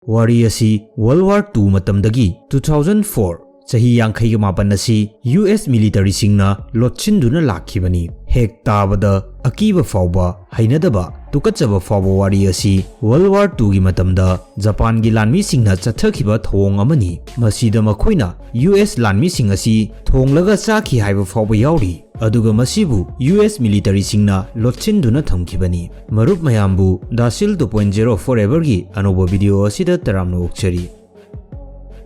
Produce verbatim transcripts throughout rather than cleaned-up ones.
ꯋꯥꯔꯤ ꯑꯁꯤ World War Two ꯃꯇꯝꯗꯒꯤ two thousand four, ꯆꯍꯤ ꯌꯥꯡꯈꯩꯒ ꯃꯥꯄꯟ ꯑꯁꯤ U S militaryꯁꯤꯡꯅ ꯂꯣꯠꯁꯤꯟꯗꯨꯅ ꯂꯥꯛꯈꯤꯕꯅꯤ꯫ ꯍꯦꯛ ꯇꯥꯕꯗ ꯑꯀꯤꯕ ꯐꯥꯎꯕ, ꯍꯩꯅꯗꯕ, ꯇꯨꯀꯠꯆꯕ ꯐꯥꯎꯕ ꯋꯥꯔꯤ ꯑꯁꯤ World War Twoꯒꯤ ꯃꯇꯝꯗ ꯖꯄꯥꯟꯒꯤ ꯂꯥꯟꯃꯤꯁꯤꯡꯅ ꯆꯠꯊꯈꯤꯕ ꯊꯧꯑꯣꯡ ꯑꯃꯅꯤ꯫ ꯃꯁꯤꯗ ꯃꯈꯣꯏꯅ U S ꯂꯥꯟꯃꯤꯁꯤꯡ ꯑꯁꯤ ꯊꯣꯡꯂꯒ ꯆꯥꯈꯤ ꯍꯥꯏꯕ ꯐꯥꯎꯕ ꯌꯥꯎꯔꯤ꯫ ꯑꯗꯨꯒ ꯃꯁꯤꯕꯨ U S militaryꯁꯤꯡꯅ ꯂꯣꯠꯁꯤꯟꯗꯨꯅ ꯊꯝꯈꯤꯕꯅꯤ꯫ ꯃꯔꯨꯞ ꯃꯌꯥꯝꯕꯨ Dasil two point zero Foreverꯒꯤ ꯑꯅꯧꯕ video ꯑꯁꯤꯗ ꯇꯔꯥꯝꯅ ꯑꯣꯛꯆꯔꯤ꯫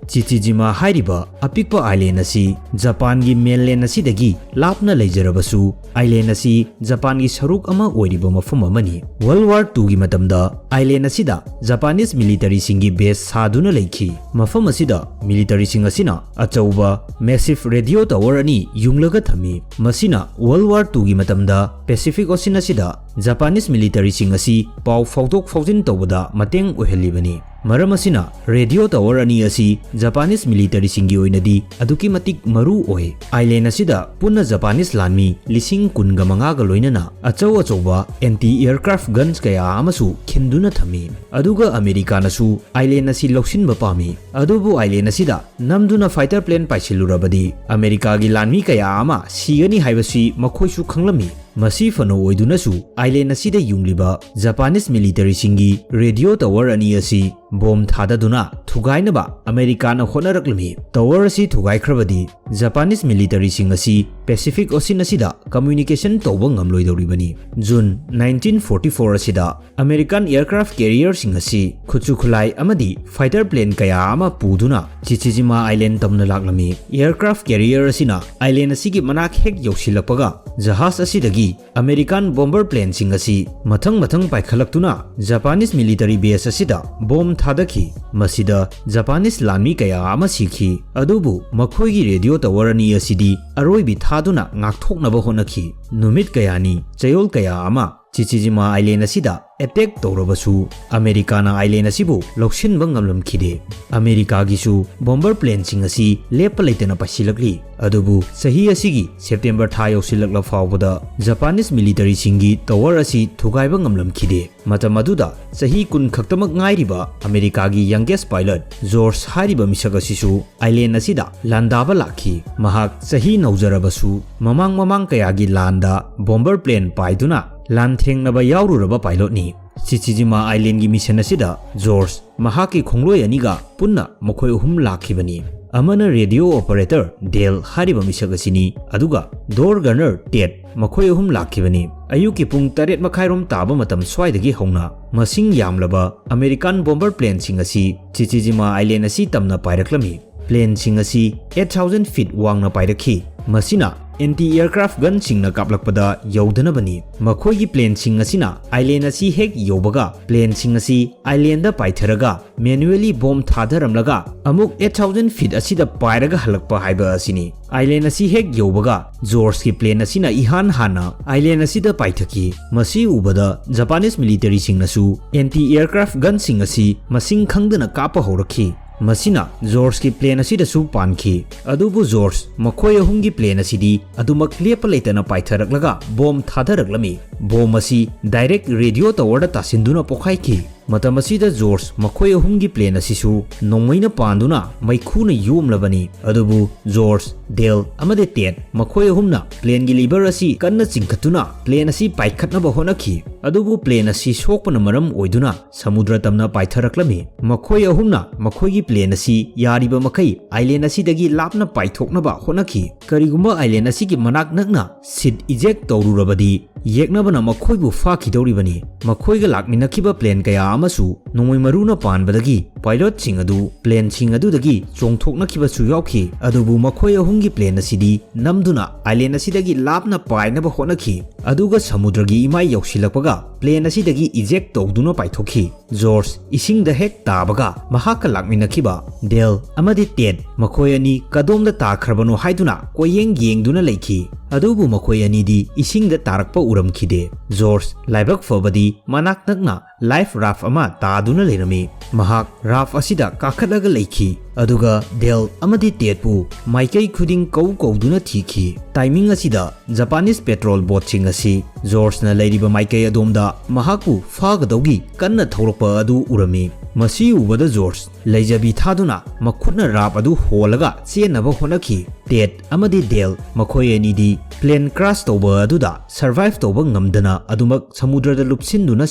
ꯆꯤꯆꯤꯖꯤꯃꯥ ꯍꯥꯏꯔꯤꯕ ꯑꯄꯤꯛꯄ island ꯑꯁꯤ ꯖꯄꯥꯟꯒꯤ mainland ꯑꯁꯤꯗꯒꯤ ꯂꯥꯞꯅ ꯂꯩꯖꯔꯕꯁꯨ, island ꯑꯁꯤ ꯖꯄꯥꯟꯒꯤ ꯁꯔꯨꯛ ꯑꯃ ꯑꯣꯏꯔꯤꯕ ꯃꯐꯝ ꯑꯃꯅꯤ꯫ World War Twoꯒꯤ ꯃꯇꯝꯗ island ꯑꯁꯤꯗ Japanese militaryꯁꯤꯡꯒꯤ base ꯁꯥꯗꯨꯅ ꯂꯩꯈꯤ꯫ ꯃꯐꯝ ꯑꯁꯤꯗ militaryꯁꯤꯡ ꯑꯁꯤꯅ ꯑꯆꯧꯕ massive radio tower ꯑꯅꯤ ꯌꯨꯡꯂꯒ ꯊꯝꯃꯤ꯫ ꯃꯁꯤꯅ World War Twoꯒꯤ ꯃꯇꯝꯗ Pacific Ocean ꯑꯁꯤꯗ Japanese militaryꯁꯤꯡ ꯑꯁꯤ ꯄꯥꯎ ꯐꯥꯎꯗꯣꯛ ꯐꯥꯎꯖꯤꯟ ꯇꯧꯕꯗ ꯃꯇꯦꯡ ꯑꯣꯏꯍꯜꯂꯤꯕꯅꯤ꯫ ꯃꯔꯝ ꯑꯁꯤꯅ radio tower ꯑꯅꯤ ꯑꯁꯤ Japanese militaryꯁꯤꯡꯒꯤ ꯑꯣꯏꯅꯗꯤ ꯑꯗꯨꯛꯀꯤ ꯃꯇꯤꯛ ꯃꯔꯨ ꯑꯣꯏ꯫ Island ꯑꯁꯤꯗ ꯄꯨꯟꯅ Japanese ꯂꯥꯟꯃꯤ ꯂꯤꯁꯤꯡ ꯀꯨꯟꯒ ꯃꯉꯥꯒ ꯂꯣꯏꯅꯅ ꯑꯆꯧ ꯑꯆꯧꯕ anti aircraft guns ꯀꯌꯥ ꯑꯃꯁꯨ ꯈꯤꯟꯗꯨꯅ ꯊꯝꯃꯤ꯫ ꯑꯗꯨꯒ ꯑꯃꯦꯔꯤꯀꯥꯅꯁꯨ island ꯑꯁꯤ ꯂꯧꯁꯤꯟꯕ ꯄꯥꯝꯃꯤ꯫ ꯑꯗꯨꯕꯨ island ꯑꯁꯤꯗ ꯅꯝꯗꯨꯅ fighter plane ꯄꯥꯏꯁꯤꯜꯂꯨꯔꯕꯗꯤ ꯑꯃꯦꯔꯤꯀꯥꯒꯤ ꯂꯥꯟꯃꯤ ꯀꯌꯥ ꯑꯃ ꯁꯤꯒꯅꯤ ꯍꯥꯏꯕꯁꯤ ꯃꯈꯣꯏꯁꯨ ꯈꯪꯂꯝꯃꯤ꯫ ꯃꯁꯤ ꯐꯅ ꯑꯣꯏꯗꯨꯅꯁꯨ, island ꯑꯁꯤꯗ ꯌꯨꯡꯂꯤꯕ Japanese militaryꯁꯤꯡꯒꯤ radio tower ꯑꯅꯤ ꯑꯁꯤ bomb ꯊꯥꯗꯗꯨꯅ ꯊꯨꯒꯥꯏꯅꯕ ꯑꯃꯦꯔꯤꯀꯥꯅ ꯍꯣꯠꯅꯔꯛꯂꯝꯃꯤ꯫ Tower ꯑꯁꯤ ꯊꯨꯒꯥꯏꯈ꯭ꯔꯕꯗꯤ Japanese militaryꯁꯤꯡ ꯑꯁꯤ Pacific Ocean ꯑꯁꯤꯗ communication ꯇꯧꯕ ꯉꯝꯂꯣꯏꯗꯧꯔꯤꯕꯅꯤ꯫ June nineteen forty four ꯑꯁꯤꯗ American aircraft carrierꯁꯤꯡ ꯑꯁꯤ ꯈꯨꯠꯁꯨ ꯈꯨꯠꯂꯥꯏ ꯑꯃꯗꯤ fighter plane ꯀꯌꯥ ꯑꯃ ꯄꯨꯗꯨꯅ ꯆꯤꯆꯤꯖꯤꯃꯥ island ꯇꯝꯅ ꯂꯥꯛꯂꯝꯃꯤ꯫ Aircraft carrier ꯑꯁꯤꯅ island ꯑꯁꯤꯒꯤ ꯃꯅꯥꯛ ꯍꯦꯛ ꯌꯧꯁꯤꯜꯂꯛꯄꯒ, ꯖꯍꯥꯖ ꯑꯁꯤꯗꯒꯤ American bomber planeꯁꯤꯡ ꯑꯁꯤ ꯃꯊꯪ ꯃꯊꯪ ꯄꯥꯏꯈꯠꯂꯛꯇꯨꯅ Japanese military base ꯑꯁꯤꯗ bomb ꯊꯥꯗꯈꯤ꯫ ꯃꯁꯤꯗ Japanese ꯂꯥꯟꯃꯤ ꯀꯌꯥ ꯑꯃ ꯁꯤꯈꯤ, ꯑꯗꯨꯕꯨ ꯃꯈꯣꯏꯒꯤ radio tower ꯑꯅꯤ ꯑꯁꯤꯗꯤ ꯑꯔꯣꯏꯕꯤ ꯊꯥꯗꯨꯅ ꯉꯥꯛꯊꯣꯛꯅꯕ ꯍꯣꯠꯅꯈꯤ꯫ ꯅꯨꯃꯤꯠ ꯀꯌꯥꯅꯤ ꯆꯌꯣꯜ ꯀꯌꯥ ꯑꯃ ꯆꯤꯆꯤꯖꯤꯃꯥ ꯑꯥꯏꯂꯦꯟ ꯑꯁꯤꯗ ꯑꯦꯇꯦꯛ ꯇꯧꯔꯕꯁꯨ, ꯑꯃꯦꯔꯤꯀꯥꯅ ꯑꯥꯏꯂꯦꯟ ꯑꯁꯤꯕꯨ ꯂꯧꯁꯤꯟꯕ ꯉꯝꯂꯝꯈꯤꯗꯦ꯫ ꯑꯃꯦꯔꯤꯀꯥꯒꯤꯁꯨ ꯕꯣꯝꯕꯔ ꯄ꯭ꯂꯦꯟꯁꯤꯡ ꯑꯁꯤ ꯂꯦꯞꯄ ꯂꯩꯇꯅ ꯄꯥꯏꯁꯤꯜꯂꯛꯂꯤ꯫ ꯑꯗꯨꯕꯨ ꯆꯍꯤ ꯑꯁꯤꯒꯤ ꯁꯦꯞꯇꯦꯝꯕꯔ ꯊꯥ ꯌꯧꯁꯤꯜꯂꯛꯂ ꯐꯥꯎꯕꯗ ꯖꯄꯥꯅꯤꯁ ꯃꯤꯂꯤꯇꯔꯤꯁꯤꯡꯒꯤ ꯇꯋꯔ ꯑꯁꯤ ꯊꯨꯒꯥꯏꯕ ꯉꯝꯂꯝꯈꯤꯗꯦ꯫ ꯃꯇꯝ ꯑꯗꯨꯗ ꯆꯍꯤ ꯀꯨꯟ ꯈꯛꯇꯃꯛ ꯉꯥꯏꯔꯤꯕ ꯑꯃꯦꯔꯤꯀꯥꯒꯤ ꯌꯪꯒꯦꯁ ꯄꯥꯏꯂꯠ ꯖꯣꯔꯖ ꯍꯥꯏꯔꯤꯕ ꯃꯤꯁꯛ ꯑꯁꯤꯁꯨ ꯑꯥꯏꯂꯦꯟ ꯑꯁꯤꯗ ꯂꯥꯟꯗꯥꯕ ꯂꯥꯛꯈꯤ꯫ ꯃꯍꯥꯛ ꯆꯍꯤ ꯅꯧꯖꯔꯕꯁꯨ ꯃꯃꯥꯡ ꯃꯃꯥꯡ ꯀꯌꯥꯒꯤ ꯂꯥꯟꯗ ꯕꯣꯝꯕꯔ ꯄ꯭ꯂꯦꯟ ꯄꯥꯏꯗꯨꯅ ꯂꯥꯟꯊꯦꯡꯅꯕ ꯌꯥꯎꯔꯨꯔꯕ ꯄꯥꯏꯂꯣꯠꯅꯤ꯫ ꯆꯤꯆꯤꯖꯤꯃꯥ ꯑꯥꯏꯂꯦꯟꯒꯤ ꯃꯤꯁꯟ ꯑꯁꯤꯗ ꯖꯣꯔꯖ ꯃꯍꯥꯛꯀꯤ ꯈꯣꯡꯂꯣꯏ ꯑꯅꯤꯒ ꯄꯨꯟꯅ ꯃꯈꯣꯏ ꯑꯍꯨꯝ ꯂꯥꯛꯈꯤꯕꯅꯤ꯫ ꯑꯃꯅ ꯔꯦꯗꯤꯑꯣ ꯑꯣꯄꯔꯦꯇꯔ ꯗꯦꯜ ꯍꯥꯏꯔꯤꯕ ꯃꯤꯁꯛ ꯑꯁꯤꯅꯤ, ꯑꯗꯨꯒ ꯗꯣꯔ ꯒꯅꯔ ꯇꯦꯠ, ꯃꯈꯣꯏ ꯑꯍꯨꯝ ꯂꯥꯛꯈꯤꯕꯅꯤ꯫ ꯑꯌꯨꯛꯀꯤ ꯄꯨꯡ ꯇꯔꯦꯠ ꯃꯈꯥꯏꯔꯣꯝ ꯇꯥꯕ ꯃꯇꯝ ꯁ꯭ꯋꯥꯏꯗꯒꯤ ꯍꯧꯅ ꯃꯁꯤꯡ ꯌꯥꯝꯂꯕ ꯑꯃꯦꯔꯤꯀꯥꯟ ꯕꯣꯝꯕꯔ ꯄ꯭ꯂꯦꯟꯁꯤꯡ ꯑꯁꯤ ꯆꯤꯆꯤꯖꯤꯃꯥ ꯑꯥꯏꯂꯦꯟ ꯑꯁꯤ ꯇꯝꯅ ꯄꯥꯏꯔꯛꯂꯝꯃꯤ꯫ ꯄ꯭ꯂꯦꯟꯁꯤꯡ ꯑꯁꯤ eight thousand feet ꯋꯥꯡꯅ ꯄꯥꯏꯔꯛꯈꯤ꯫ ꯃꯁꯤꯅ ꯑꯦꯟꯇꯤ ꯑꯦꯌꯔꯀ꯭ꯔꯥꯐ ꯒꯟꯁꯤꯡꯅ ꯀꯥꯞꯂꯛꯄꯗ ꯌꯧꯗꯅꯕꯅꯤ꯫ ꯃꯈꯣꯏꯒꯤ ꯄ꯭ꯂꯦꯟꯁꯤꯡ ꯑꯁꯤꯅ ꯑꯥꯏꯂꯦꯟ ꯑꯁꯤ ꯍꯦꯛ ꯌꯧꯕꯒ, ꯄ꯭ꯂꯦꯟꯁꯤꯡ ꯑꯁꯤ ꯑꯥꯏꯂꯦꯟꯗ ꯄꯥꯏꯊꯔꯒ manually ꯕꯣꯝ ꯊꯥꯗꯔꯝꯂꯒ ꯑꯃꯨꯛ eight thousand feet ꯑꯁꯤꯗ ꯄꯥꯏꯔꯒ ꯍꯜꯂꯛꯄ ꯍꯥꯏꯕ ꯑꯁꯤꯅꯤ꯫ ꯑꯥꯏꯂꯦꯟ ꯑꯁꯤ ꯍꯦꯛ ꯌꯧꯕꯒ, ꯖꯣꯔꯖꯀꯤ ꯄ꯭ꯂꯦꯟ ꯑꯁꯤꯅ ꯏꯍꯥꯟ ꯍꯥꯟꯅ ꯑꯥꯏꯂꯦꯟ ꯑꯁꯤꯗ ꯄꯥꯏꯊꯈꯤ꯫ ꯃꯁꯤ ꯎꯕꯗ ꯖꯄꯥꯅꯤꯁ ꯃꯤꯂꯤꯇꯔꯤꯁꯤꯡꯅꯁꯨ ꯑꯦꯟꯇꯤ ꯑꯦꯌꯔꯀ꯭ꯔꯥꯐ ꯒꯟꯁꯤꯡ ꯑꯁꯤ ꯃꯁꯤꯡ ꯈꯪꯗꯅ ꯀꯥꯞꯄ ꯍꯧꯔꯛꯈꯤ꯫ ꯃꯁꯤꯅ ꯖꯣꯔꯖꯀꯤ ꯄ꯭ꯂꯦꯟ ꯑꯁꯤꯗꯁꯨ ꯄꯥꯟꯈꯤ꯫ ꯑꯗꯨꯕꯨ ꯖꯣꯔꯖ ꯃꯈꯣꯏ ꯑꯍꯨꯝꯒꯤ ꯄ꯭ꯂꯦꯟ ꯑꯁꯤꯗꯤ ꯑꯗꯨꯃꯛ ꯂꯦꯞꯄ ꯂꯩꯇꯅ ꯄꯥꯏꯊꯔꯛꯂꯒ ꯕꯣꯝ ꯊꯥꯗꯔꯛꯂꯝꯃꯤ꯫ ꯕꯣꯝ ꯑꯁꯤ ꯗꯥꯏꯔꯦꯛ ꯔꯦꯗꯤꯑꯣ ꯇꯋꯔꯗ ꯇꯥꯁꯤꯟꯗꯨꯅ ꯄꯣꯈꯥꯏꯈꯤ꯫ ꯃꯇꯝ ꯑꯁꯤꯗ ꯖꯣꯔꯖ ꯃꯈꯣꯏ ꯑꯍꯨꯝꯒꯤ ꯄ꯭ꯂꯦꯟ ꯑꯁꯤꯁꯨ ꯅꯣꯡꯃꯩꯅ ꯄꯥꯟꯗꯨꯅ ꯃꯩꯈꯨꯅ ꯌꯣꯝꯂꯕꯅꯤ꯫ ꯑꯗꯨꯕꯨ ꯖꯣꯔꯖ, ꯗꯦꯜ ꯑꯃꯗꯤ ꯇꯦꯠ ꯃꯈꯣꯏ ꯑꯍꯨꯝꯅ ꯄ꯭ꯂꯦꯟꯒꯤ ꯂꯤꯚꯔ ꯑꯁꯤ ꯀꯟꯅ ꯆꯤꯡꯈꯠꯇꯨꯅ ꯄ꯭ꯂꯦꯟ ꯑꯁꯤ ꯄꯥꯏꯈꯠꯅꯕ ꯍꯣꯠꯅꯈꯤ꯫ ꯑꯗꯨꯕꯨ ꯄ꯭ꯂꯦꯟ ꯑꯁꯤ ꯁꯣꯛꯄꯅ ꯃꯔꯝ ꯑꯣꯏꯗꯨꯅ ꯁꯃꯨꯗ꯭ꯔ ꯇꯝꯅ ꯄꯥꯏꯊꯔꯛꯂꯝꯃꯤ꯫ ꯃꯈꯣꯏ ꯑꯍꯨꯝꯅ ꯃꯈꯣꯏꯒꯤ ꯄ꯭ꯂꯦꯟ ꯑꯁꯤ ꯌꯥꯔꯤꯕ ꯃꯈꯩ ꯑꯥꯏꯂꯦꯟ ꯑꯁꯤꯗꯒꯤ ꯂꯥꯞꯅ ꯄꯥꯏꯊꯣꯛꯅꯕ ꯍꯣꯠꯅꯈꯤ꯫ ꯀꯔꯤꯒꯨꯝꯕ ꯑꯥꯏꯂꯦꯟ ꯑꯁꯤꯒꯤ ꯃꯅꯥꯛ ꯅꯛꯅ ꯁꯤꯠ ꯏꯖꯦꯛ ꯇꯧꯔꯨꯔꯕꯗꯤ, ꯌꯦꯛꯅꯕꯅ ꯃꯈꯣꯏꯕꯨ ꯐꯥꯈꯤꯗꯧꯔꯤꯕꯅꯤ꯫ ꯃꯈꯣꯏꯒ ꯂꯥꯛꯃꯤꯟꯅꯈꯤꯕ ꯄ꯭ꯂꯦꯟ ꯀꯌꯥ ꯑꯃꯁꯨ ꯅꯣꯡꯃꯩ ꯃꯔꯨꯅ ꯄꯥꯟꯕꯗꯒꯤ ꯄꯥꯏꯂꯣꯠꯁꯤꯡ ꯑꯗꯨ ꯄ꯭ꯂꯦꯟꯁꯤꯡ ꯑꯗꯨꯗꯒꯤ ꯆꯣꯡꯊꯣꯛꯅꯈꯤꯕꯁꯨ ꯌꯥꯎꯈꯤ꯫ ꯑꯗꯨꯕꯨ ꯃꯈꯣꯏ ꯑꯍꯨꯝꯒꯤ ꯄ꯭ꯂꯦꯟ ꯑꯁꯤꯗꯤ ꯅꯝꯗꯨꯅ ꯑꯥꯏꯂꯦꯟ ꯑꯁꯤꯗꯒꯤ ꯂꯥꯞꯅ ꯄꯥꯏꯅꯕ ꯍꯣꯠꯅꯈꯤ, ꯑꯗꯨꯒ ꯁꯃꯨꯗ꯭ꯔꯒꯤ ꯏꯃꯥꯏ ꯌꯧꯁꯤꯜꯂꯛꯄꯒ ꯄ꯭ꯂꯦꯟ ꯑꯁꯤꯗꯒꯤ ꯏꯖꯦꯛ ꯇꯧꯗꯨꯅ ꯄꯥꯏꯊꯣꯛꯈꯤ꯫ ꯖꯣꯔꯖ ꯏꯁꯤꯡꯗ ꯍꯦꯛ ꯇꯥꯕꯒ ꯃꯍꯥꯛꯀ ꯂꯥꯛꯃꯤꯟꯅꯈꯤꯕ ꯗꯦꯜ ꯑꯃꯗꯤ ꯇꯦꯠ, ꯃꯈꯣꯏ ꯑꯅꯤ ꯀꯗꯣꯝꯗ ꯇꯥꯈ꯭ꯔꯕꯅꯣ ꯍꯥꯏꯗꯨꯅ ꯀꯣꯏꯌꯦꯡ ꯌꯦꯡꯗꯨꯅ ꯂꯩꯈꯤ꯫ ꯑꯗꯨꯕꯨ ꯃꯈꯣꯏ ꯑꯅꯤꯗꯤ ꯏꯁꯤꯡꯗ ꯇꯥꯔꯛꯄ ꯎꯔꯝꯈꯤꯗꯦ꯫ ꯖꯣꯔꯖ ꯂꯥꯏꯕꯛ ꯐꯕꯗꯤ ꯃꯅꯥꯛ ꯅꯛꯅ ꯂꯥꯏꯐ ꯔꯥꯐ ꯑꯃ ꯇꯥꯗꯨꯅ ꯂꯩꯔꯝꯃꯤ꯫ ꯃꯍꯥꯛ ꯔꯥꯐ ꯑꯁꯤꯗ ꯀꯥꯈꯠꯂꯒ ꯂꯩꯈꯤ, ꯑꯗꯨꯒ ꯗꯦꯜ ꯑꯃꯗꯤ ꯇꯦꯠꯄꯨ ꯃꯥꯏꯀꯩ ꯈꯨꯗꯤꯡ ꯀꯧ ꯀꯧꯗꯨꯅ ꯊꯤꯈꯤ꯫ ꯇꯥꯏꯃꯤꯡ ꯑꯁꯤꯗ ꯖꯄꯥꯅꯤꯁ ꯄꯦꯇ꯭ꯔꯣꯜ ꯕꯣꯠꯁꯤꯡ ꯑꯁꯤ ꯖꯣꯔꯖꯅ ꯂꯩꯔꯤꯕ ꯃꯥꯏꯀꯩ ꯑꯗꯣꯝꯗ ꯃꯍꯥꯛꯄꯨ ꯐꯥꯒꯗꯧꯒꯤ ꯀꯟꯅ ꯊꯧꯔꯛꯄ ꯑꯗꯨ ꯎꯔꯝꯃꯤ꯫ ꯃꯁꯤ ꯎꯕꯗ ꯖꯣꯔꯖ ꯂꯩꯖꯕꯤ ꯊꯥꯗꯨꯅ ꯃꯈꯨꯠꯅ ꯔꯥꯞ ꯑꯗꯨ ꯍꯣꯜꯂꯒ ꯆꯦꯟꯅꯕ ꯍꯣꯠꯅꯈꯤ꯫ ꯇꯦꯠ ꯑꯃꯗꯤ ꯗꯦꯜ, ꯃꯈꯣꯏ ꯑꯅꯤꯗꯤ ꯄ꯭ꯂꯦꯟ ꯀ꯭ꯔꯥꯁ ꯇꯧꯕ ꯑꯗꯨꯗ ꯁꯔꯚꯥꯏꯚ ꯇꯧꯕ ꯉꯝꯗꯅ ꯑꯗꯨꯃꯛ ꯁꯃꯨꯗ꯭ꯔꯗ ꯂꯨꯞꯁꯤꯟꯗꯨꯅ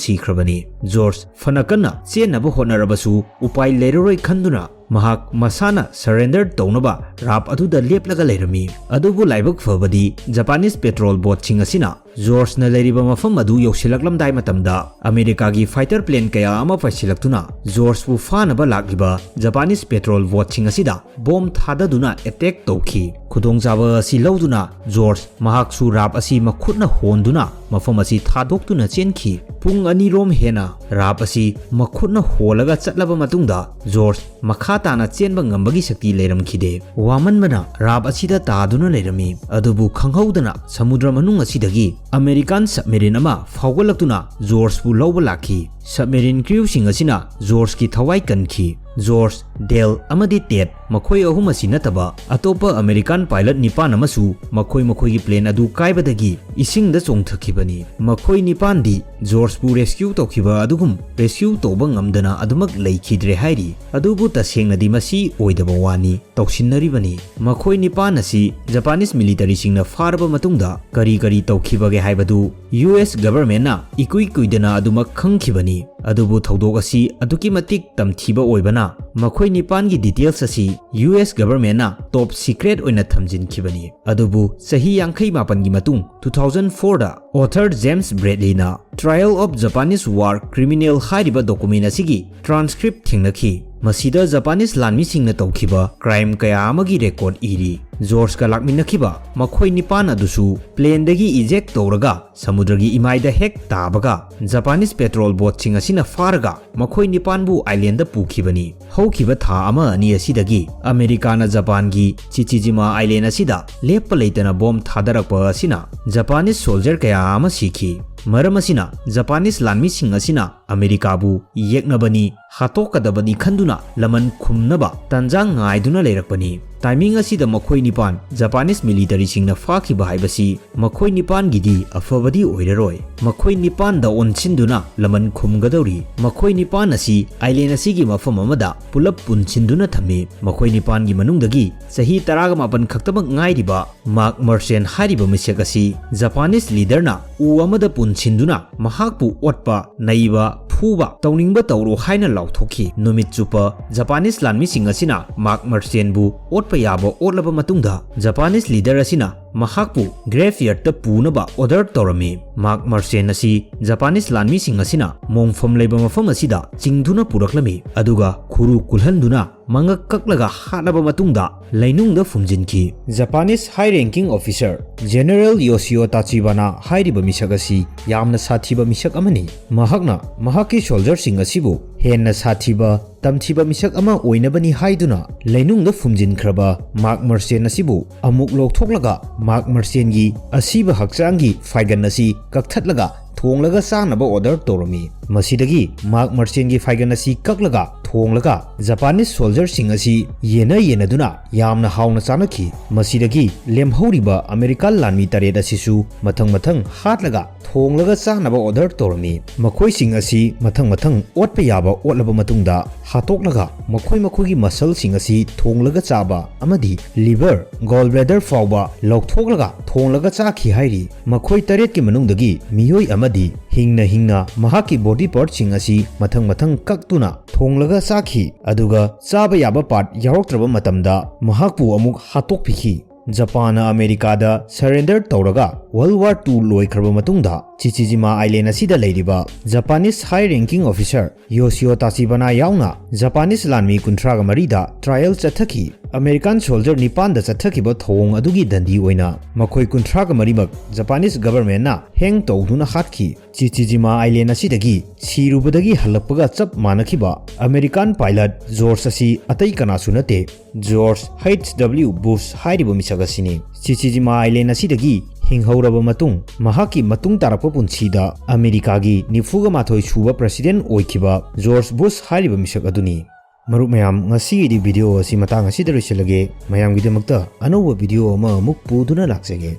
ꯁꯤꯈ꯭ꯔꯕꯅꯤ꯫ ꯖꯣꯔꯖ ꯐꯅ ꯀꯟꯅ ꯆꯦꯟꯅꯕ ꯍꯣꯠꯅꯔꯕꯁꯨ ꯎꯄꯥꯏ ꯂꯩꯔꯔꯣꯏ ꯈꯟꯗꯨꯅ ꯃꯍꯥꯛ ꯃꯁꯥꯅ ꯁꯔꯦꯟꯗꯔ ꯇꯧꯅꯕ ꯔꯥꯞ ꯑꯗꯨꯗ ꯂꯦꯞꯂꯒ ꯂꯩꯔꯝꯃꯤ꯫ ꯑꯗꯨꯕꯨ ꯂꯥꯏꯕꯛ ꯐꯕꯗꯤ ꯖꯄꯥꯅꯤꯁ ꯄꯦꯇ꯭ꯔꯣꯜ ꯕꯣꯠꯁꯤꯡ ꯑꯁꯤꯅ ꯖꯣꯔꯖꯅ ꯂꯩꯔꯤꯕ ꯃꯐꯝ ꯑꯗꯨ ꯌꯧꯁꯤꯜꯂꯛꯂꯝꯗꯥꯏ ꯃꯇꯝꯗ ꯑꯃꯦꯔꯤꯀꯥꯒꯤ ꯐꯥꯏꯇꯔ ꯄ꯭ꯂꯦꯟ ꯀꯌꯥ ꯑꯃ ꯄꯥꯏꯁꯤꯜꯂꯛꯇꯨꯅ ꯖꯣꯔꯖꯄꯨ ꯐꯥꯅꯕ ꯂꯥꯛꯂꯤꯕ ꯖꯄꯥꯅꯤꯁ ꯄꯦꯇ꯭ꯔꯣꯜ ꯕꯣꯠꯁꯤꯡ ꯑꯁꯤꯗ ꯕꯣꯝ ꯊꯥꯗꯗꯨꯅ ꯑꯦꯇꯦꯛ ꯇꯧꯈꯤ꯫ ꯈꯨꯗꯣꯡꯆꯥꯕ ꯑꯁꯤ ꯂꯧꯗꯨꯅ ꯖꯣꯔꯖ ꯃꯍꯥꯛꯁꯨ ꯔꯥꯞ ꯑꯁꯤ ꯃꯈꯨꯠꯅ ꯍꯣꯟꯗꯨꯅ ꯃꯐꯝ ꯑꯁꯤ ꯊꯥꯗꯣꯛꯇꯨꯅ ꯆꯦꯟꯈꯤ꯫ ꯄꯨꯡ ꯑꯅꯤꯔꯣꯝ ꯍꯦꯟꯅ ꯔꯥꯞ ꯑꯁꯤ ꯃꯈꯨꯠꯅ ꯍꯣꯜꯂꯒ ꯆꯠꯂꯕ ꯃꯇꯨꯡꯗ ꯖꯣꯔꯖ ꯃꯈꯥ ꯇꯥꯅ ꯆꯦꯟꯕ ꯉꯝꯕꯒꯤ ꯁꯛꯇꯤ ꯂꯩꯔꯝꯈꯤꯗꯦ꯫ ꯋꯥꯃꯟꯕꯅ ꯔꯥꯞ ꯑꯁꯤꯗ ꯇꯥꯗꯨꯅ ꯂꯩꯔꯝꯃꯤ꯫ ꯑꯗꯨꯕꯨ ꯈꯪꯍꯧꯗꯅ ꯁꯃꯨꯗ꯭ꯔ ꯃꯅꯨꯡ ꯑꯁꯤꯗꯒꯤ ꯑꯃꯦꯔꯤꯀꯥꯟ ꯁꯕꯃꯦꯔꯤꯟ ꯑꯃ ꯐꯥꯎꯒꯠꯂꯛꯇꯨꯅ ꯖꯣꯔꯖꯄꯨ ꯂꯧꯕ ꯂꯥꯛꯈꯤ꯫ ꯁꯕꯃꯦꯔꯤꯟ ꯀ꯭ꯔꯤꯌꯨꯁꯤꯡ ꯑꯁꯤꯅ ꯖꯣꯔꯖꯀꯤ ꯊꯋꯥꯏ ꯀꯟꯈꯤ꯫ ꯖꯣꯔꯖ, ꯗꯦꯜ ꯑꯃꯗꯤ ꯇꯦꯠ, ꯃꯈꯣꯏ ꯑꯍꯨꯝ ꯑꯁꯤ ꯅꯠꯇꯕ ꯑꯇꯣꯞꯄ ꯑꯃꯦꯔꯤꯀꯥꯟ ꯄꯥꯏꯂꯠ ꯅꯤꯄꯥꯟ ꯑꯃꯁꯨ ꯃꯈꯣꯏ ꯃꯈꯣꯏꯒꯤ ꯄ꯭ꯂꯦꯟ ꯑꯗꯨ ꯀꯥꯏꯕꯗꯒꯤ ꯏꯁꯤꯡꯗ ꯆꯣꯡꯊꯈꯤꯕꯅꯤ꯫ ꯃꯈꯣꯏ ꯅꯤꯄꯥꯟꯗꯤ ꯖꯣꯔꯖꯄꯨ ꯔꯦꯁꯀ꯭ꯌꯨ ꯇꯧꯈꯤꯕ ꯑꯗꯨꯒꯨꯝ ꯔꯦꯁꯀ꯭ꯌꯨ ꯇꯧꯕ ꯉꯝꯗꯅ ꯑꯗꯨꯃꯛ ꯂꯩꯈꯤꯗ꯭ꯔꯦ ꯍꯥꯏꯔꯤ꯫ ꯑꯗꯨꯕꯨ ꯇꯁꯦꯡꯅꯗꯤ ꯃꯁꯤ ꯑꯣꯏꯗꯕ ꯋꯥꯅꯤ, ꯇꯧꯁꯤꯟꯅꯔꯤꯕꯅꯤ꯫ ꯃꯈꯣꯏ ꯅꯤꯄꯥꯟ ꯑꯁꯤ ꯖꯄꯥꯅꯤꯁ ꯃꯤꯂꯤꯇꯔꯤꯁꯤꯡꯅ ꯐꯥꯔꯕ ꯃꯇꯨꯡꯗ ꯀꯔꯤ ꯀꯔꯤ ꯇꯧꯈꯤꯕꯒꯦ ꯍꯥꯏꯕꯗꯨ ꯌꯨ ꯑꯦꯁ ꯒꯚꯔꯟꯃꯦꯟꯠꯅ ꯏꯀꯨꯏ ꯀꯨꯏꯗꯅ ꯑꯗꯨꯃꯛ ꯈꯪꯈꯤꯕꯅꯤ꯫ ꯑꯗꯨꯕꯨ ꯊꯧꯗꯣꯛ ꯑꯁꯤ ꯑꯗꯨꯛꯀꯤ ꯃꯇꯤꯛ ꯇꯝꯊꯤꯕ ꯑꯣꯏꯕꯅ ꯃꯈꯣꯏ ꯅꯤꯄꯥꯟꯒꯤ details ꯑꯁꯤ U S governmentꯅ top secret ꯑꯣꯏꯅ ꯊꯝꯖꯤꯟꯈꯤꯕꯅꯤ꯫ ꯑꯗꯨꯕꯨ ꯆꯍꯤ ꯌꯥꯡꯈꯩ ꯃꯥꯄꯟꯒꯤ ꯃꯇꯨꯡ two thousand fourꯗ author James Bradleyꯅ Trial of Japanese War Criminal ꯍꯥꯏꯔꯤꯕ document ꯑꯁꯤꯒꯤ transcript ꯊꯦꯡꯅꯈꯤ꯫ ꯃꯁꯤꯗ Japanese ꯂꯥꯟꯃꯤꯁꯤꯡꯅ ꯇꯧꯈꯤꯕ crime ꯀꯌꯥ ꯑꯃꯒꯤ record ꯏꯔꯤ꯫ Georgeꯀ ꯂꯥꯛꯃꯤꯟꯅꯈꯤꯕ ꯃꯈꯣꯏ ꯅꯤꯄꯥꯟ ꯑꯗꯨꯁꯨ planeꯗꯒꯤ eject ꯇꯧꯔꯒ ꯁꯃꯨꯗ꯭ꯔꯒꯤ ꯏꯃꯥꯏꯗ ꯍꯦꯛ ꯇꯥꯕꯒ Japanese patrol boatꯁꯤꯡ ꯑꯁꯤꯅ ꯐꯥꯔꯒ ꯃꯈꯣꯏ ꯅꯤꯄꯥꯟꯕꯨ islandꯗ ꯄꯨꯈꯤꯕꯅꯤ꯫ ꯍꯧꯈꯤꯕ ꯊꯥ ꯑꯃ ꯑꯅꯤ ꯑꯁꯤꯗꯒꯤ ꯑꯃꯦꯔꯤꯀꯥꯅ ꯖꯄꯥꯟꯒꯤ ꯆꯤꯆꯤꯖꯤꯃꯥ island ꯑꯁꯤꯗ ꯂꯦꯞꯄ ꯂꯩꯇꯅ bomb ꯊꯥꯗꯔꯛꯄ ꯑꯁꯤꯅ Japanese soldier ꯀꯌꯥ ꯑꯃ ꯁꯤꯈꯤ꯫ ꯃꯔꯝ ꯑꯁꯤꯅ Japanese ꯂꯥꯟꯃꯤꯁꯤꯡ ꯑꯁꯤꯅ ꯑꯃꯦꯔꯤꯀꯥꯕꯨ ꯌꯦꯛꯅꯕꯅꯤ, ꯍꯥꯠꯇꯣꯛꯀꯗꯕꯅꯤ ꯈꯟꯗꯨꯅ ꯂꯃꯟ ꯈꯨꯝꯅꯕ ꯇꯥꯟꯖꯥ ꯉꯥꯏꯗꯨꯅ ꯂꯩꯔꯛꯄꯅꯤ꯫ Timing ꯑꯁꯤꯗ ꯃꯈꯣꯏ ꯅꯤꯄꯥꯟ Japanese militaryꯁꯤꯡꯅ ꯐꯥꯈꯤꯕ ꯍꯥꯏꯕꯁꯤ ꯃꯈꯣꯏ ꯅꯤꯄꯥꯟꯒꯤꯗꯤ ꯑꯐꯕꯗꯤ ꯑꯣꯏꯔꯔꯣꯏ꯫ ꯃꯈꯣꯏ ꯅꯤꯄꯥꯟꯗ ꯑꯣꯟꯁꯤꯟꯗꯨꯅ ꯂꯃꯟ ꯈꯨꯝꯒꯗꯧꯔꯤ꯫ ꯃꯈꯣꯏ ꯅꯤꯄꯥꯟ ꯑꯁꯤ island ꯑꯁꯤꯒꯤ ꯃꯐꯝ ꯑꯃꯗ ꯄꯨꯂꯞ ꯄꯨꯟꯁꯤꯟꯗꯨꯅ ꯊꯝꯃꯤ꯫ ꯃꯈꯣꯏ ꯅꯤꯄꯥꯟꯒꯤ ꯃꯅꯨꯡꯗꯒꯤ ꯆꯍꯤ ꯇꯔꯥꯒ ꯃꯥꯄꯟ ꯈꯛꯇꯃꯛ ꯉꯥꯏꯔꯤꯕ Mark Mersenne ꯍꯥꯏꯔꯤꯕ ꯃꯤꯁꯛ ꯑꯁꯤ Japanese leaderꯅ ꯎ ꯑꯃꯗ ꯄꯨꯟꯁꯤꯟꯗꯨꯅ ꯃꯍꯥꯛꯄꯨ ꯑꯣꯠꯄ, ꯅꯩꯕ, ꯐꯨꯕ, ꯇꯧꯅꯤꯡꯕ ꯇꯧꯔꯣ ꯍꯥꯏꯅ ꯂꯥꯎꯊꯣꯛꯈꯤ꯫ ꯅꯨꯃꯤꯠ ꯆꯨꯞꯄ Japanese ꯂꯥꯟꯃꯤꯁꯤꯡ ꯑꯁꯤꯅ Mark Mersenneꯕꯨ ꯑꯣꯠꯄ ꯌꯥꯕ ꯑꯣꯠꯂꯕ ꯃꯇꯨꯡꯗ Japanese leader ꯑꯁꯤꯅ ꯃꯍꯥꯛꯄꯨ graveyardꯇ ꯄꯨꯅꯕ order ꯇꯧꯔꯝꯃꯤ꯫ Mark Mersenne ꯑꯁꯤ Japanese ꯂꯥꯟꯃꯤꯁꯤꯡ ꯑꯁꯤꯅ ꯃꯣꯡꯐꯝ ꯂꯩꯕ ꯃꯐꯝ ꯑꯁꯤꯗ ꯆꯤꯡꯗꯨꯅ ꯄꯨꯔꯛꯂꯝꯃꯤ, ꯑꯗꯨꯒ ꯈꯨꯔꯨ ꯀꯨꯜꯍꯟꯗꯨꯅ ꯃꯉꯛ ꯀꯛꯂꯒ ꯍꯥꯠꯂꯕ ꯃꯇꯨꯡꯗ ꯂꯩꯅꯨꯡꯗ ꯐꯨꯝꯖꯤꯟꯈꯤ꯫ Japanese high ranking officer General Yoshio Tachibana ꯍꯥꯏꯔꯤꯕ ꯃꯤꯁꯛ ꯑꯁꯤ ꯌꯥꯝꯅ ꯁꯥꯊꯤꯕ ꯃꯤꯁꯛ ꯑꯃꯅꯤ꯫ ꯃꯍꯥꯛꯅ ꯃꯍꯥꯛꯀꯤ soldierꯁꯤꯡ ꯑꯁꯤꯕꯨ ꯍꯦꯟꯅ ꯁꯥꯊꯤꯕ, ꯇꯝꯊꯤꯕ ꯃꯤꯁꯛ ꯑꯃ ꯑꯣꯏꯅꯕꯅꯤ ꯍꯥꯏꯗꯨꯅ ꯂꯩꯅꯨꯡꯗ ꯐꯨꯝꯖꯤꯟꯈ꯭ꯔꯕ Mark Mersenne ꯑꯁꯤꯕꯨ ꯑꯃꯨꯛ ꯂꯧꯊꯣꯛꯂꯒ Mark Mersenneꯒꯤ ꯑꯁꯤꯕ ꯍꯛꯆꯥꯡꯒꯤ ꯐꯥꯏꯒꯟ ꯑꯁꯤ ꯀꯛꯊꯠꯂꯒ ꯊꯣꯡꯂꯒ ꯆꯥꯅꯕ order ꯇꯧꯔꯝꯃꯤ꯫ ꯃꯁꯤꯗꯒꯤ Mark Mersenneꯒꯤ ꯐꯥꯏꯒꯟ ꯑꯁꯤ ꯀꯛꯂꯒ ꯊꯣꯡꯂꯒ Japanese soldierꯁꯤꯡ ꯑꯁꯤ ꯌꯦꯟꯅ ꯌꯦꯟꯅꯗꯨꯅ ꯌꯥꯝꯅ ꯍꯥꯎꯅ ꯆꯥꯅꯈꯤ꯫ ꯃꯁꯤꯗꯒꯤ ꯂꯦꯝꯍꯧꯔꯤꯕ American ꯂꯥꯟꯃꯤ ꯇꯔꯦꯠ ꯑꯁꯤꯁꯨ ꯃꯊꯪ ꯃꯊꯪ ꯍꯥꯠꯂꯒ ꯊꯣꯡꯂꯒ ꯆꯥꯅꯕ order ꯇꯧꯔꯝꯃꯤ꯫ ꯃꯈꯣꯏꯁꯤꯡ ꯑꯁꯤ ꯃꯊꯪ ꯃꯊꯪ ꯑꯣꯠꯄ ꯌꯥꯕ ꯑꯣꯠꯂꯕ ꯃꯇꯨꯡꯗ ꯍꯥꯠꯇꯣꯛꯂꯒ ꯃꯈꯣꯏ ꯃꯈꯣꯏꯒꯤ muscleꯁꯤꯡ ꯑꯁꯤ ꯊꯣꯡꯂꯒ ꯆꯥꯕ ꯑꯃꯗꯤ liver, gallbladder ꯐꯥꯎꯕ ꯂꯧꯊꯣꯛꯂꯒ ꯊꯣꯡꯂꯒ ꯆꯥꯈꯤ ꯍꯥꯏꯔꯤ꯫ ꯃꯈꯣꯏ ꯇꯔꯦꯠꯀꯤ ꯃꯅꯨꯡꯗꯒꯤ ꯃꯤꯑꯣꯏ ꯑꯃꯗꯤ ꯍꯤꯡꯅ ꯍꯤꯡꯅ ꯃꯍꯥꯛꯀꯤ body body partꯁꯤꯡ ꯑꯁꯤ ꯃꯊꯪ ꯃꯊꯪ ꯀꯛꯇꯨꯅ ꯊꯣꯡꯂꯒ ꯆꯥꯈꯤ, ꯑꯗꯨꯒ ꯆꯥꯕ ꯌꯥꯕ part ꯌꯥꯎꯔꯛꯇ꯭ꯔꯕ ꯃꯇꯝꯗ ꯃꯍꯥꯛꯄꯨ ꯑꯃꯨꯛ ꯍꯥꯠꯇꯣꯛꯄꯤꯈꯤ꯫ ꯖꯄꯥꯟꯅ ꯑꯃꯦꯔꯤꯀꯥꯗ surrender ꯇꯧꯔꯒ World War Two ꯂꯣꯏꯈ꯭ꯔꯕ ꯃꯇꯨꯡꯗ, ꯆꯤꯆꯤꯖꯤꯃꯥ Island ꯑꯁꯤꯗ ꯂꯩꯔꯤꯕ Japanese high ranking officer ꯌꯣꯁꯤꯑꯣ ꯇꯥꯆꯤꯕꯥꯅꯥ ꯌꯥꯎꯅ Japanese ꯂꯥꯟꯃꯤ ꯀꯨꯟꯊ꯭ꯔꯥꯒ ꯃꯔꯤꯗ trial ꯆꯠꯊꯈꯤ꯫ American soldier ꯅꯤꯄꯥꯟꯗ ꯆꯠꯊꯈꯤꯕ ꯊꯧꯑꯣꯡ ꯑꯗꯨꯒꯤ ꯗꯟꯗꯤ ꯑꯣꯏꯅ ꯃꯈꯣꯏ ꯀꯨꯟꯊ꯭ꯔꯥꯒ ꯃꯔꯤꯃꯛ Japanese governmentꯅ hang ꯇꯧꯗꯨꯅ ꯍꯥꯠꯈꯤ꯫ ꯆꯤꯆꯤꯖꯤꯃꯥ Island ꯑꯁꯤꯗꯒꯤ ꯁꯤꯔꯨꯕꯗꯒꯤ ꯍꯜꯂꯛꯄꯒ ꯆꯞ ꯃꯥꯟꯅꯈꯤꯕ American pilot George ꯑꯁꯤ ꯑꯇꯩ ꯀꯅꯥꯁꯨ ꯅꯠꯇꯦ, George H W Bush ꯍꯥꯏꯔꯤꯕ ꯃꯤꯁꯛ ꯑꯁꯤꯅꯤ꯫ ꯆꯤꯆꯤꯖꯤꯃꯥ Island ꯑꯁꯤꯗꯒꯤ ꯍꯤꯡꯍꯧꯔꯕ ꯃꯇꯨꯡ, ꯃꯍꯥꯛꯀꯤ ꯃꯇꯨꯡ ꯇꯥꯔꯛꯄ ꯄꯨꯟꯁꯤꯗ ꯑꯃꯦꯔꯤꯀꯥꯒꯤ ꯅꯤꯐꯨꯒ ꯃꯥꯊꯣꯏ ꯁꯨꯕ president ꯑꯣꯏꯈꯤꯕ George Bush ꯍꯥꯏꯔꯤꯕ ꯃꯤꯁꯛ ꯑꯗꯨꯅꯤ꯫ ꯃꯔꯨꯞ ꯃꯌꯥꯝ, ꯉꯁꯤꯒꯤꯗꯤ video ꯑꯁꯤ ꯃꯇꯥꯡ ꯑꯁꯤꯗ ꯂꯣꯏꯁꯤꯜꯂꯒꯦ꯫ ꯃꯌꯥꯝꯒꯤꯗꯃꯛꯇ ꯑꯅꯧꯕ video ꯑꯃ ꯑꯃꯨꯛ ꯄꯨꯗꯨꯅ ꯂꯥꯛꯆꯒꯦ꯫